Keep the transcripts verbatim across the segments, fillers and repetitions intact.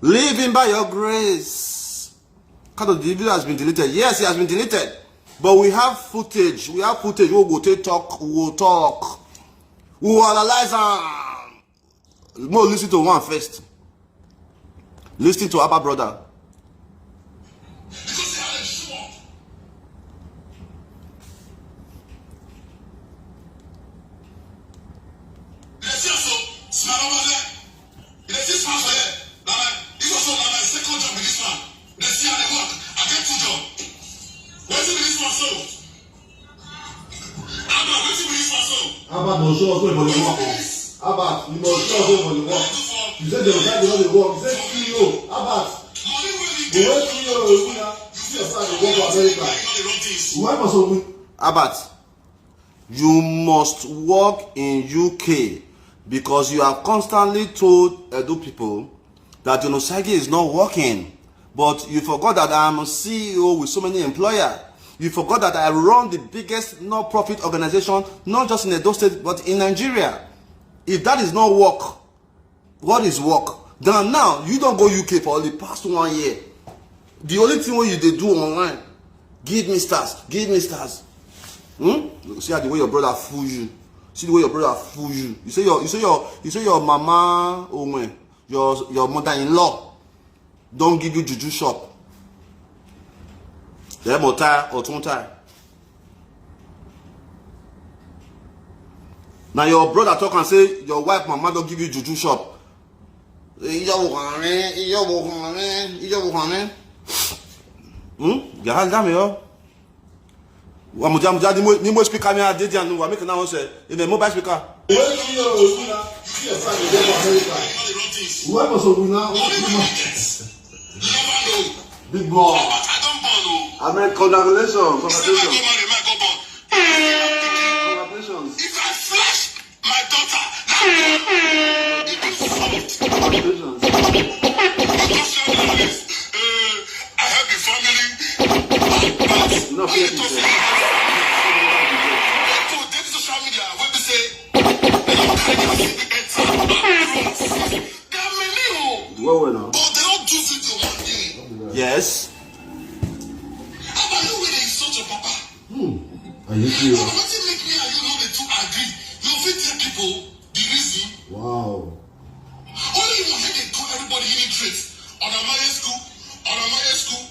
Living by your grace. Kind of the video has been deleted. Yes, it has been deleted. But we have footage. We have footage. We go take talk. We go talk. We will analyze am. Mo listen to one first. Listen to Abba brother. Albert must show us where for the work. Albert, you must show us where for the work. You say genocide dey no dey work. You say C E O. Albert, the way C E O dey win na, you see your side dey go for America. Why must we win? Albert, you must work in U K because you have constantly told Edo people that Onosagi is not working. But you forgot that I'm a C E O with so many employers. You forgot that I run the biggest non-profit organization, not just in Edo State, but in Nigeria. If that is not work, what is work? Then now, you don't go U K for the past one year. The only thing wey you dey do online, give me stars, give me stars. Hmm? See how the way your brother fool you. See the way your brother fool you. You say your, you say your, you say your mama, Owen, your, your mother-in-law don give you juju shop. Emo tie or tun tie. Na your brother talk am say your wife mama don give you juju shop. Ijobu kan ni, ijobu kan ni, ijobu kan ni. Hmm? Gahal dame yo. Wa muja muja ni mo, ni mo speaker mi a dey there, no, wa make na one say in a mobile speaker. When you know you na, you see your side dey go for America. Why must we now? Big boy. Amen. Congratulations. Congratulations. Congratulations. If I flash my daughter, now it is solved. Congratulations. Because you are this, uh, I have the family. But no, when you talk about social media, when we say, they don't carry their secret enter. There are many, oh. Well, well, now. But they don't do video one day. Yes. How about you when they insult your papa? Hmm. Are you serious? But wetin make me and you no dey too agree? You fit tell people the reason. Wow. Only you wan dey call everybody illiterate. On a Maye school, on a Maye school.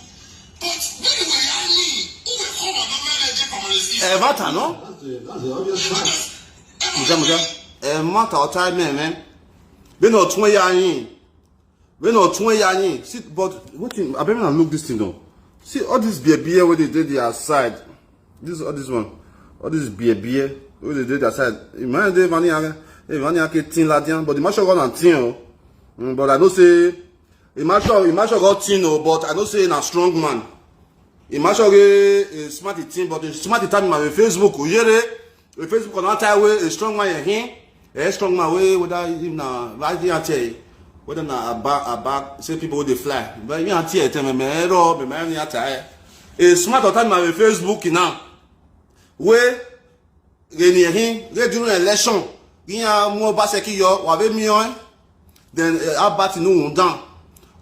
But when you were young, who were come and not manage primary school? Ẹ má tà ná. That's the, that's the obvious fact. Muja, muja. Ẹ má tà ọ̀tá mẹ́mẹ́. Bí náà tún ẹ̀yà yín. Wey no tun ya yin. See, but wetin, abeg, make una look this thing o. See all this beer beer wey dey dey their side. This, all this one, all this beer beer wey dey dey their side. Imagine dey Vani Ake, dey Vani Ake tin ladian, but the man sure got am tin o. Mm, but I know say, the man sure, the man sure got tin o, but I know say na strong man. Imagine a smart thing, but a smart time in my Facebook, you hear it? A Facebook on that time wey a strong man here, a strong man wey whether him na right here tell, whether na about, about say people wey dey fly, but me and tell me, me ro, me me ni ata. A smart time in my Facebook now, wey Gini ehin, they during election, Gini a mo ba se ki yo, wa be mi on. Then, uh, Albert no down.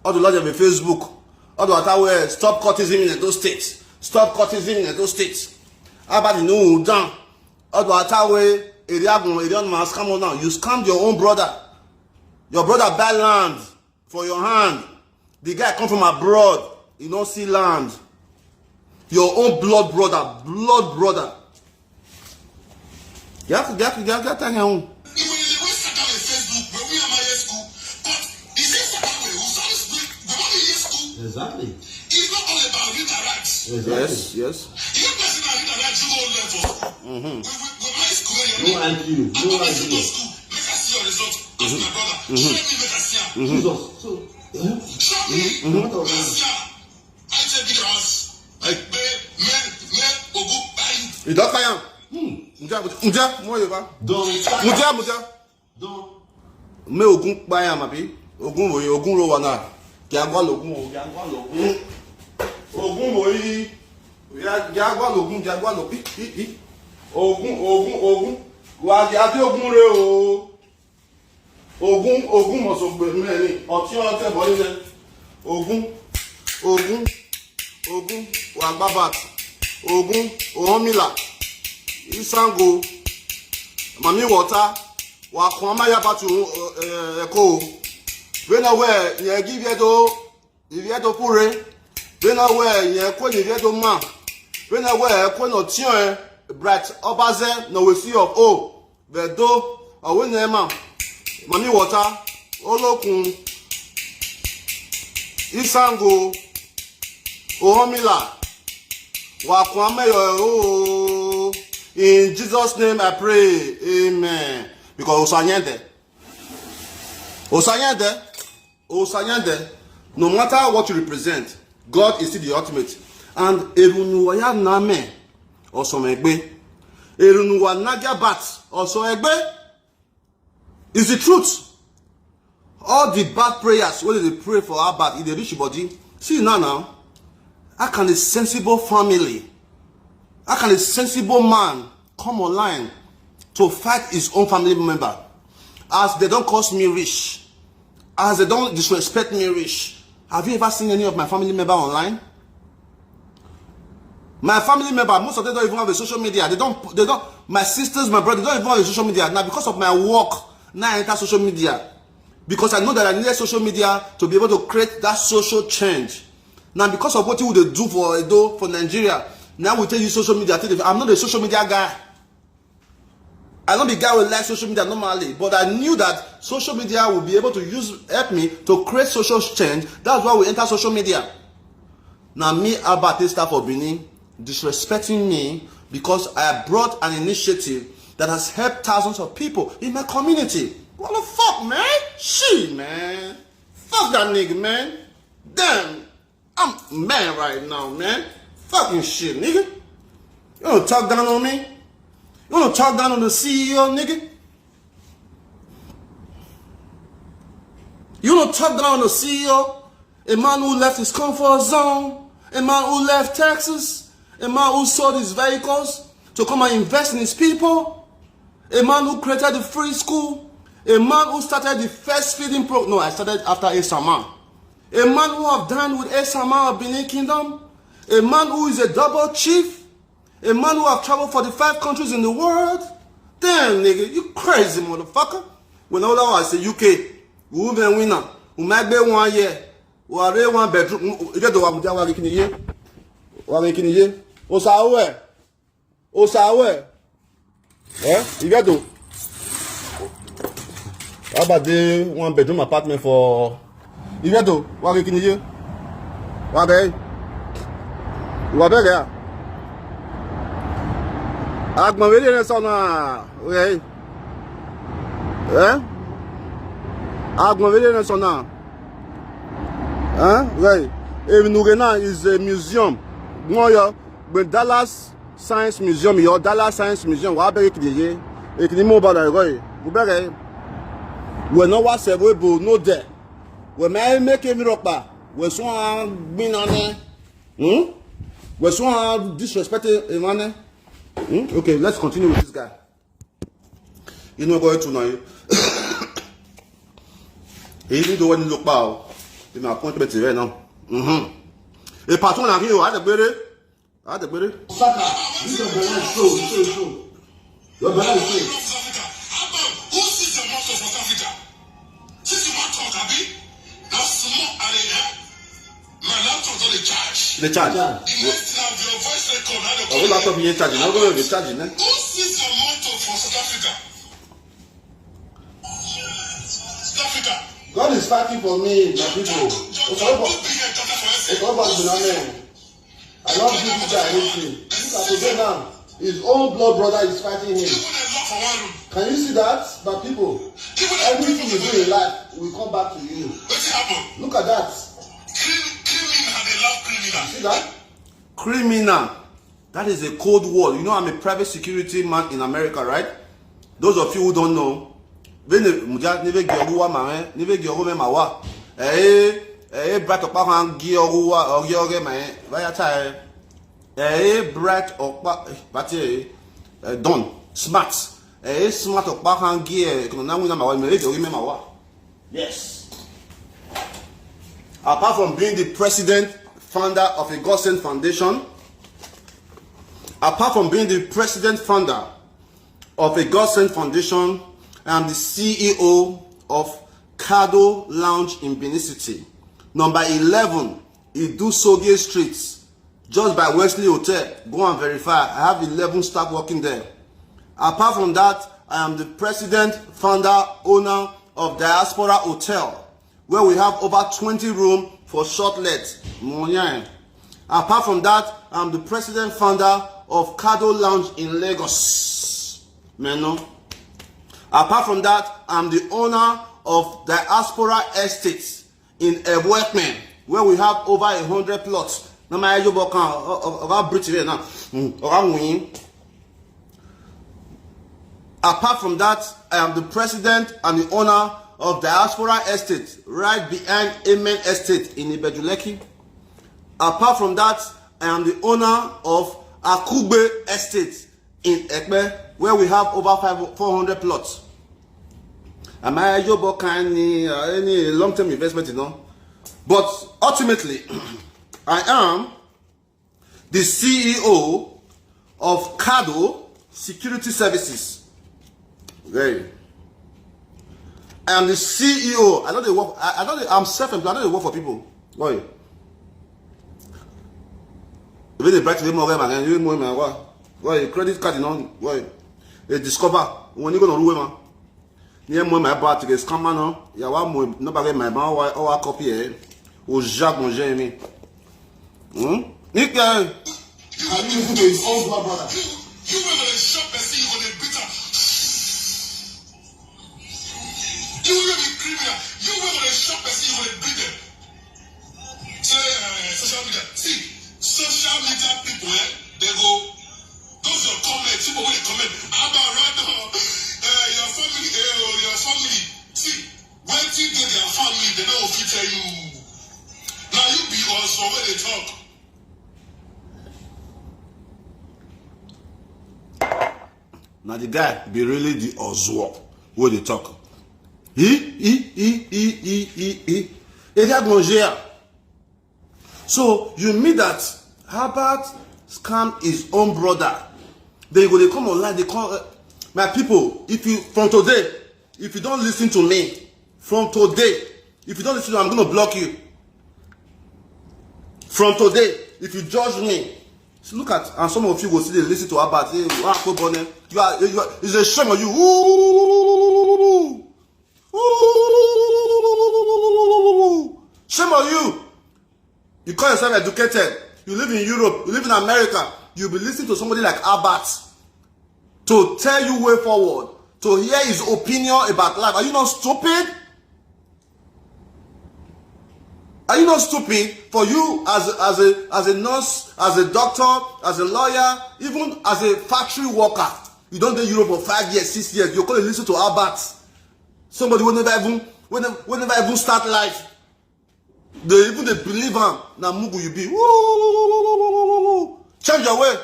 All the lot of Facebook. All the water where stop cultism in Edo State. Stop cultism in Edo State. Albert no down. All the water where area gun, area man scam on now. You scam your own brother. Your brother buy land for your hand. The guy come from abroad. You don't see land. Your own blood brother, blood brother. Get, get, get, get him. Exactly. It's not all about read and write. Exactly. Yes, yes. You know, person that read and write, you go learn for school. Mm-hmm. We, we, we high school, no I Q, no I Q. School, make I see your result. Ask my brother. Mm-hmm. Show me, make I see am. Mm-hmm. Jesus. So, eh? Show me, mm-hmm, make I see am. I take big house. Like, me, me, me, Ogun, buy. You don't buy am. Hmm. Muja, muja, muja, mo Yoruba. Don't. Muja, muja. Don. Me Ogun kpaya ma bi. Ogun wo, Ogun ro wa na. Ki agwa logun o, ki agwa logun. Ogun wo yi. Ya, ki agwa logun, ki agwa logun. I, i, i. Ogun, Ogun, Ogun. Wa ki ati Ogun re o. Ogun, Ogun mo so gbe me ni. Oti o te bo ni. Ogun, Ogun, Ogun, Wagbabat, Ogun, Ohomila, Isango, Mami Water, Wakwamaya Batu, eh, Eko. When I wear, yeah, give you do, if you do pure. When I wear, yeah, Kwen, if you do ma. When I wear, Kwen, no Tion, Bright Obaze, no we see of oh. Vedo, Awenema, Mami Water, Olokun, Isango, Ohomila, Wakwame, oh, in Jesus' name I pray. Amen. Because Osanyende, Osanyende, Osanyende, no matter what you represent, God is still the ultimate. And Erunuwaya Name, Osomegbe. Erunuwa Nagabat, Osomegbe. Is the truth. All the bad prayers wey dey pray for Albert, e dey reach body. See now, now, how can a sensible family, how can a sensible man come online to fight his own family member? As they don't curse me rich, as they don't disrespect me rich, have you ever seen any of my family member online? My family member, most of them don't even have a social media. They don't, they don't, my sisters, my brother, they don't even have a social media. Now, because of my work, now I enter social media. Because I know that I needed social media to be able to create that social change. Now, because of what you would do for Edo, for Nigeria, now we tell you social media. I'm not a social media guy. I don't be guy with like social media normally, but I knew that social media will be able to use help me to create social change. That's why we enter social media. Now me, Albert, start for Benin, disrespecting me because I brought an initiative that has helped thousands of people in my community. What the fuck, man? Shit, man. Fuck that nigga, man. Damn. I'm mad right now, man. Fucking shit, nigga. You wanna talk down on me? You wanna talk down on the C E O, nigga? You wanna talk down on the C E O? A man who left his comfort zone, a man who left Texas, a man who sold his vehicles to come and invest in his people, a man who created the free school, a man who started the first feeding pro. No, I started after Esama. A man who have dined with Esama of Benin Kingdom, a man who is a double chief, a man who have traveled forty-five countries in the world. Damn, nigga, you crazy motherfucker. When all I say U K, we even winner, we might be one year, we are one bedroom. You get the one, we are kini ye, we are kini ye. Osawe, Osawe. Eh? You get to. How about the one bedroom apartment for? You get to. What can you? What day? What day? Agbọ̀n wele ne sọ na. Okay. Eh? Agbọ̀n wele ne sọ na. Eh? Right. Enugu now is a museum. Moyo, when Dallas Science Museum, your Dallas Science Museum, wa bere kini ye. Ekini mo ba da go. Mo bere. We no wa se we bo no de. We me make mi ropa. We so an gbin na ne. Hmm? We so an disrespect e man ne. Hmm? Okay, let's continue with this guy. You know go to now. He didn't do any look bow. In my appointment right now. Mm-hmm. A patron na here, I had a better. I had a better. Saka, this is your balance show, show, show. Your balance show. Who sees the mouth of South Africa? Since you want talk, Abi, now small area. My laptop don dey charge. Dey charge. The next thing na your voice record, na your. Oh, laptop here charging. How go dey charging, eh? Who sees the mouth of South Africa? South Africa. God is fighting for me, my people. Okorobọ, Okorobọ Tsunami. I love you, this guy, this thing. Look at today now. His own blood brother is fighting him. Can you see that, my people? Everything you do in life will come back to you. Look at that. See that? Criminal. That is a code word. You know, I'm a private security man in America, right? Those of you who don't know, when the muja neve gi ogu wa ma eh, neve gi ogu me ma wa. Eh, eh, brat okpa han gi ogu wa, ogi oge ma eh. Vaya ta eh. Eh, brat okpa, eh, but eh, eh, don smart. Eh, smart okpa han gi eh, kono na wina ma wa, me gi ogi me ma wa. Yes. Apart from being the president founder of a God Sent Foundation, apart from being the president founder of a God Sent Foundation, I am the C E O of Kado Lounge in Benin City, number eleven Idu Soge Street, just by Wesley Hotel. Go and verify. I have eleven staff working there. Apart from that, I am the president, founder, owner of Diaspora Hotel, where we have over twenty room for short let. Mo yan. Apart from that, I'm the president, founder of Kado Lounge in Lagos. Meno. Apart from that, I'm the owner of Diaspora Estate in Ebuekmen, where we have over a hundred plots. Na my Yoruba kan, o- o- oga British here now. Mm, oga win. Apart from that, I am the president and the owner of Diaspora Estate, right behind Amen Estate in Ibejuleki. Apart from that, I am the owner of Akugbe Estate in Ekpe, where we have over five, four hundred plots. Am I Yobo kind, uh, any long-term investment, you know? But ultimately, I am the C E O of Kado Security Services. Very. I am the C E O. I don't dey work. I, I don't. Dey, I'm self-employed. I don't dey work for people. Why? If they bright, they more man. You more man. Why? Why? Credit card, you know. Why? They discover when you gonna rule man. Ni ẹ mọ ẹ máa bá àti scammer náà. Ìyàwó àmọ nọmba rẹ máa bá wa ọwọ copy ẹ. O jagun jẹ mi. Hmm? Níkẹ́. You are looking to his own small brother. You, you wey go dey shop person, you go dey beat am. You wey be criminal, you wey go dey shop person, you go dey beat them. Say uh, social media. See, social media people, eh, they go those your comment, people wey dey comment about right now, uh, your family, eh, or your family. See, wetin dey their family, they no go fit tell you. Na you be also wey dey talk. Na the guy be really the Ozuo wey dey talk. He he he he he he he. Area Gonjea. So you mean that Herbert scam his own brother? Then you go dey come online, dey come. Uh, my people, if you from today, if you don't listen to me, from today, if you don't listen to me, I'm gonna block you. From today, if you judge me, so look at and some of you go still dey listen to Herbert. Hey, you are you are it's a shame on you. Ooh. Shame on you. You call yourself educated. You live in Europe. You live in America. You be listening to somebody like Albert to tell you way forward, to hear his opinion about life. Are you not stupid? Are you not stupid? For you as a, as a as a nurse, as a doctor, as a lawyer, even as a factory worker, you don't do Europe for five years, six years. You call listen to Albert, somebody will never even will never, will never even start life. They even they believe him. Now Mugu you be. Woo! Change your way.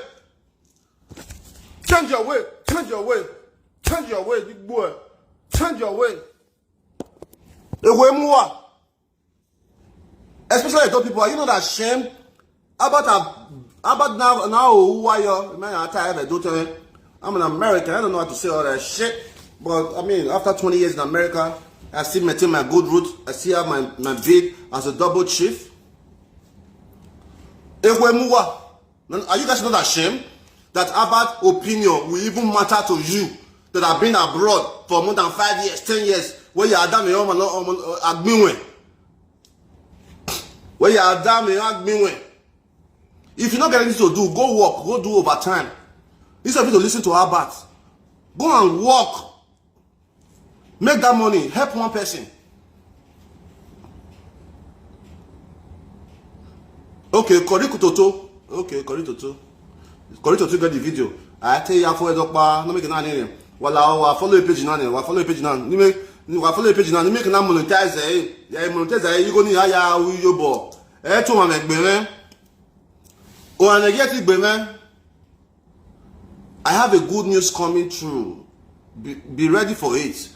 Change your way. Change your way. Change your way, big boy. Change your way. Ewe muwa. Especially adult people, are you not ashamed? About a, about now now who are you? Man, I tell you, I don't tell you. I'm an American. I don't know how to say all that shit. But I mean, after twenty years in America, I still maintain my good roots. I still have my my beat as a double chief. Ewe muwa. Are you guys not ashamed that Albert opinion will even matter to you that have been abroad for more than five years, ten years, where you are damn your man agbinwe? Where you are damn agbinwe? If you not get anything to do, go work, go do overtime. Instead of you to listen to Albert, go and work. Make that money, help one person. Okay, Kori Kutoto. Okay, Kori Toto. Kori Toto get the video. I tell you, for Dokpa, no make it any. Wala, wa follow your page now. Wa follow your page now. Ni make, wa follow your page now. Ni make na monetize eh. Ya monetize eh. You go ni ya ya wi yo bo. Eh, to ma me gbe me. O an get gbe me. I have a good news coming through. Be, be ready for it.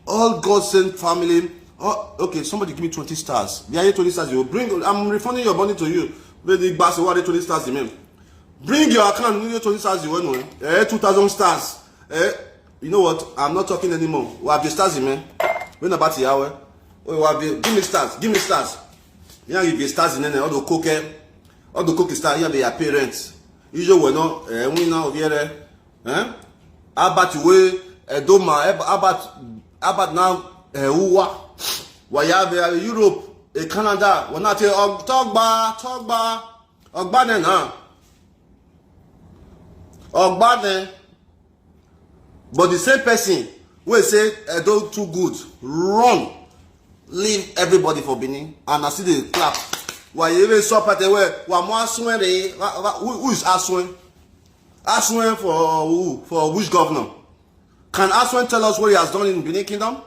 All God sent family Oh, okay, somebody give me twenty stars. Bí ayé twenty stars, you bring. I'm refunding your money to you. Bẹ́ẹ̀ ni gba ṣe wá dé twenty stars, man. Bring your account ní twenty stars, you know. Eh, two thousand stars. Eh, you know what? I'm not talking anymore. We have the stars, man. When about the hour? Oh, we have the, give me stars, give me stars. Yeah, give the stars in there. All the coke, eh? All the coke stars. Yeah, be your parents. You know, we know. Eh, we know here. Eh? Albert we Edoma, Albert, Albert now, eh, Uwa. We have, eh, Europe, eh, Canada. We not say, oh, talk ba, talk ba. Ogbane na. Ogbane. But the same person wey say Edo too good, run, leave everybody for Benin, and I see the clap. Why you even so part away? Wa mo Asuen re? Wa, wa, who, who is Asuen? Asuen for who? For which governor? Can Asuen tell us what he has done in Benin Kingdom?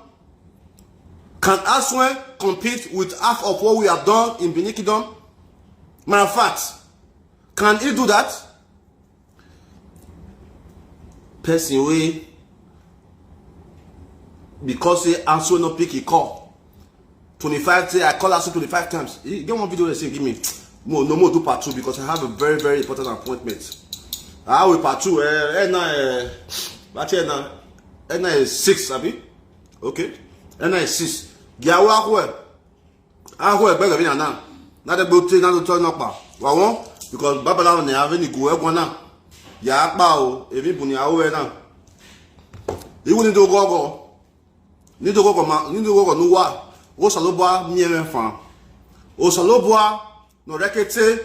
Can Asuen compete with half of what we have done in Benin Kingdom? Matter of fact, can he do that? Person wey, because say Asuen no pick e call. Twenty-five, say I call Asuen twenty-five times. You get one video they say, give me. Mo, no more do part two because I have a very, very important appointment. I will part two. Eh, eh, na, eh, but eh, na, eh, na is six, abi? Okay. Eh, na is six. Get away, away. Aho egbe gabi na na. Na de gbote na to no pa. Wa won, because babalawo ni ave ni gu egwon na. Ya pa o, ebi bu ni awo e na. Iwu ni do gogo. Ni do gogo ma, ni do gogo nu wa. Osalobua mi e fan. Osalobua no rekete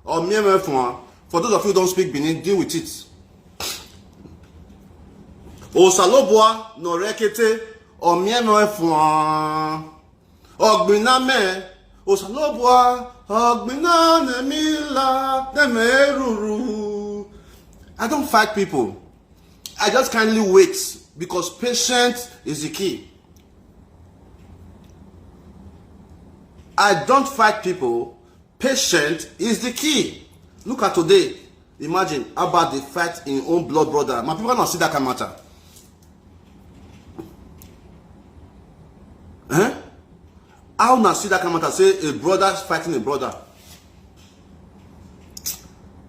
o mi e fan. For those of you who don't speak Benin, deal with it. Osalobua no rekete o mi e fan. Ogbina me, Osalobua, Ogbina ne mi la, ne me ruru. I don't fight people. I just kindly wait because patience is the key. I don't fight people. Patience is the key. Look at today. Imagine Albert dey fight im own blood brother. My people, una see that kind matter. Eh? How una see that kind matter? Say a brother fighting a brother.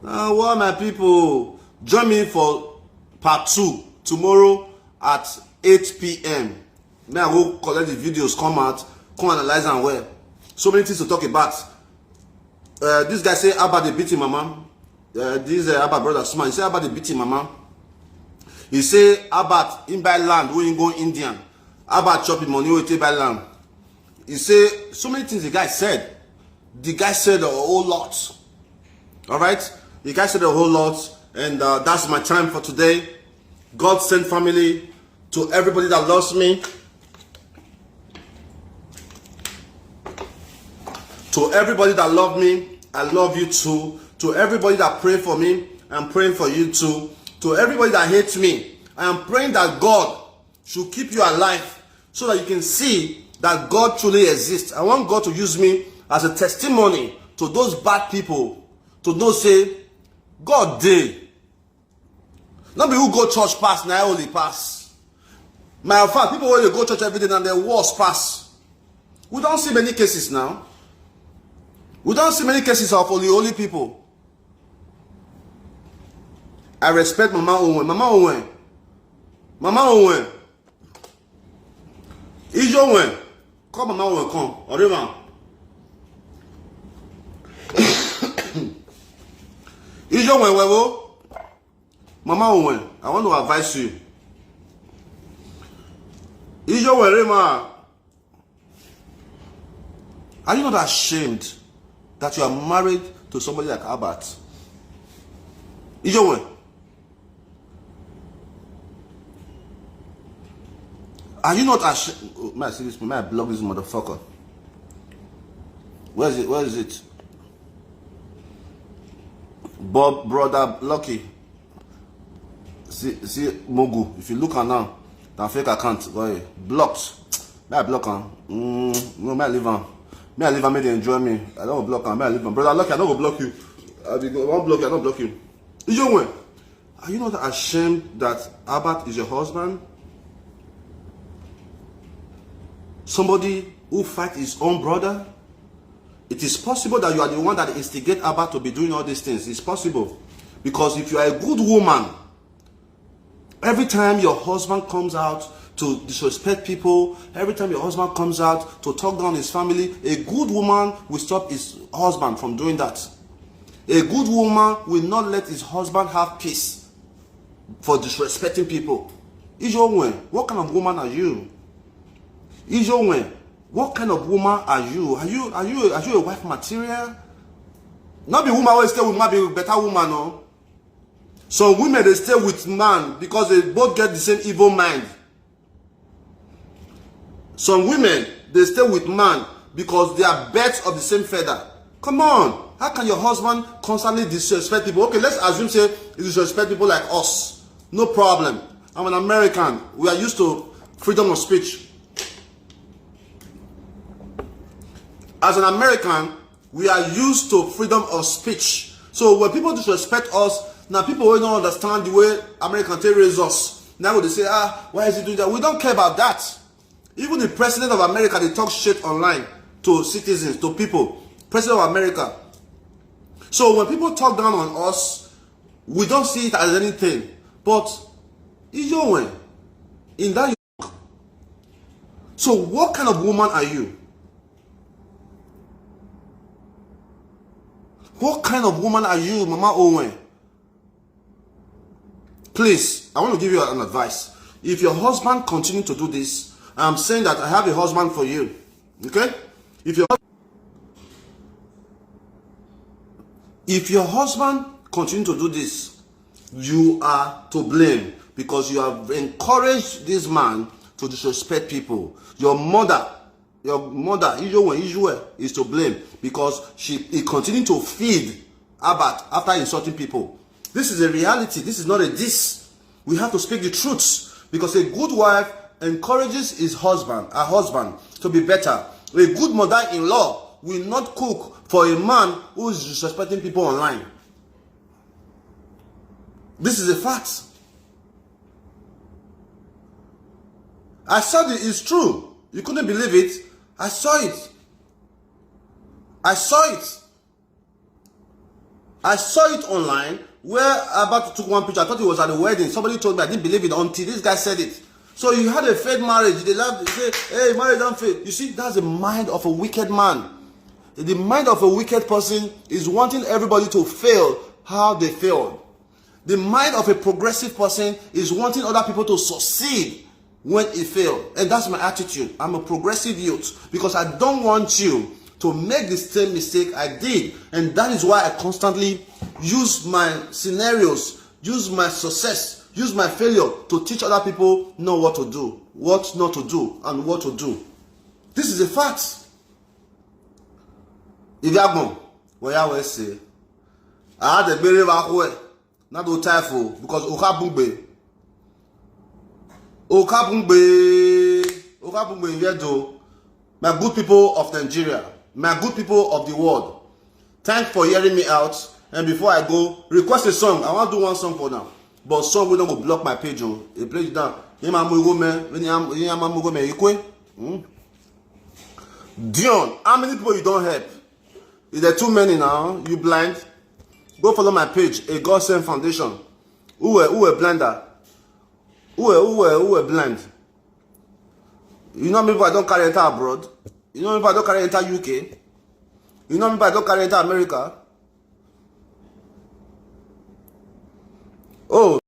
Now, what, my people? Join me for part two tomorrow at eight p.m. May I go collect the videos, come out, come analyze am well. So many things to talk about. Uh, this guy say Albert dey beat him mama. Uh, this, uh, Albert brother Usman, he say Albert dey beat him mama. He say Albert him buy land wey him go Indian. Albert chop him money wey he take buy land. He say so many things the guy said. The guy said a whole lot. All right? The guy said a whole lot. And, uh, that's my time for today. God send family to everybody that loves me. To everybody that love me, I love you too. To everybody that pray for me, I'm praying for you too. To everybody that hates me, I am praying that God should keep you alive so that you can see that God truly exists. I want God to use me as a testimony to those bad people to know say God dey. No be who go church pass na only pass. My fact, people wey dey go church every day na the worst pass. We don see many cases now. We don see many cases of holy holy people. I respect Mama Owen. Mama Owen. Mama Owen. Ijo Owen. Come, Mama Owen, come. Orima. Ijo Owen, wewo. Mama Owen, I want to advise you. Ijo Owen, Rema, are you not ashamed that you are married to somebody like Albert? Ijo Owen, are you not ashamed? Oh, may I see this? May I block this motherfucker? Where is it? Where is it? Bob, brother Lucky. See, see Mogu. If you look am now, na fake account. Go ahead. Blocked. May I block am? Mm, no, may I leave am? May I leave am? Make they enjoy me. I don't block am. May I leave am? Brother Lucky, I don't go block you. I be go, I won't block you. I don't block you. Ijo Owen, are you not ashamed that Albert is your husband? Somebody who fight his own brother. It is possible that you are the one that instigate Abba to be doing all these things. It's possible. Because if you are a good woman, every time your husband comes out to disrespect people, every time your husband comes out to talk down his family, a good woman will stop his husband from doing that. A good woman will not let his husband have peace for disrespecting people. Ijonwe, what kind of woman are you? Ijonwe, what kind of woman are you? Are you are you are you a wife material? Not be woman wey stay with man be better woman, no. Some women, they stay with man because they both get the same evil mind. Some women, they stay with man because they are birds of the same feather. Come on, how can your husband constantly disrespect people? Okay, let's assume say he disrespect people like us. No problem. I'm an American. We are used to freedom of speech. As an American, we are used to freedom of speech. So when people disrespect us, now people will not understand the way American take raise us. Now they say, ah, why is he doing that? We don't care about that. Even the president of America, they talk shit online to citizens, to people. President of America. So when people talk down on us, we don't see it as anything. But Ijonwe, in that, so what kind of woman are you? What kind of woman are you, Mama Owen? Please, I want to give you an advice. If your husband continue to do this, I'm saying that I have a husband for you. Okay? If your if your husband continue to do this, you are to blame because you have encouraged this man to disrespect people. Your mother, your mother, Ijowe, Ijowe is to blame because she he continued to feed Albert after insulting people. This is a reality. This is not a diss. We have to speak the truth because a good wife encourages his husband, her husband, to be better. A good mother-in-law will not cook for a man who is disrespecting people online. This is a fact. I saw it. It's true. You couldn't believe it. I saw it. I saw it. I saw it online where Albert took one picture. I thought it was at the wedding. Somebody told me, I didn't believe it until this guy said it. So you had a failed marriage. They laugh, they say, hey, marriage don't fail. You see, that's the mind of a wicked man. The mind of a wicked person is wanting everybody to fail how they failed. The mind of a progressive person is wanting other people to succeed when he failed. And that's my attitude. I'm a progressive youth because I don't want you to make the same mistake I did. And that is why I constantly use my scenarios, use my success, use my failure to teach other people know what to do, what not to do, and what to do. This is a fact. If you are going, well, I will say, I had a very bad way. Not do typhoon because Okabungbe. Okabungbe. Okabungbe Yedo. My good people of Nigeria. My good people of the world. Thanks for hearing me out. And before I go, request a song. I want to do one song for now. But song we don't go block my page. Oh. They play it down. Yema Mugo man. When Yema Mugo man, you quit. Hmm? Dion, how many people you don't help? Is there too many now? You blind? Go follow my page, a God sent foundation. Who were who were blinder? Who were who were who were blind? You know me, I don't carry enter abroad. You know me, I don't carry enter U K. You know me, I don't carry enter America. Oh,